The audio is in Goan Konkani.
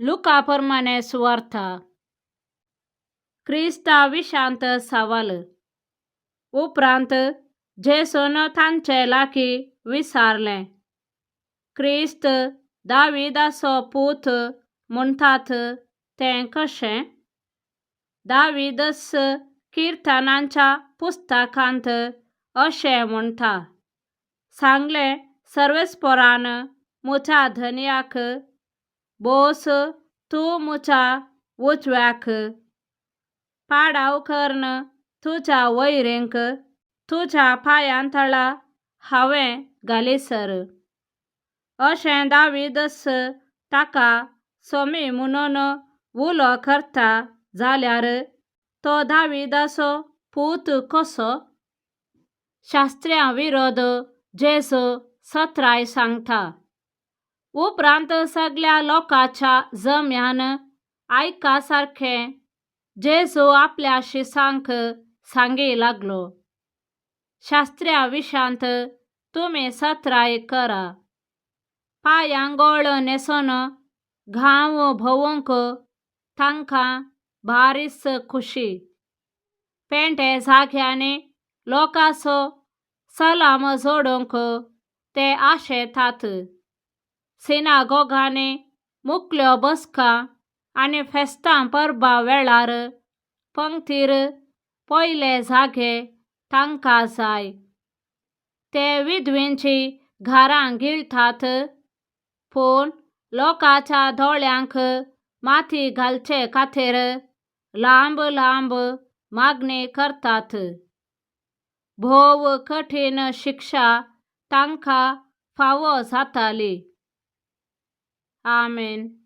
लुका प्रमाणे सुवार्ता. क्रिस्ता विशांत सवाल. उपरांत जेसून तांचे लागीं विचारलें, क्रिस्त दाविदाचो पूत म्हणटात तें कशें? दावीदच किर्तनांच्या पुस्तकांत अशें म्हणटा, सांगलें सर्वेस्परान म्हज्या धनयाक, बोस तूं म्हज्या उजव्याक पाडाव करून तुज्या वैरेंक तुज्या पांयां तळा हांवें घालीसर. अशें दावीदच ताका सोमी म्हणून उलो करता जाल्यार तो दाविदाचो पूत कसो? शास्त्र्यां विरोध जेजू सत्राय सांगता. उपरांत सगल्या लोकांच्या जम्यान आयका सारकें जेजू आपल्या शिसांक सांगी लागलो, शास्त्र्या विशांत तुमी सत्राय करा. पांयांक गोळ न्हेसून गांव भोंवूंक तांकां भारीच खुशी. पेंटे जाग्यांनी लोकांचो सलाम जोडूंक ते आशेतात. सिनागोगांनी मुकल्यो बसका आनी फेस्तां परबां वेळार पंक्तीर पयले जागे तांकां जाय. ते विधवींचीं घरां गिळटात, पूण लोकांच्या दोळ्यांक माती घालचे खातीर लांब लांब मागणी करतात. भोव कठीण शिक्षा तांकां फावो जाताली. आमेन.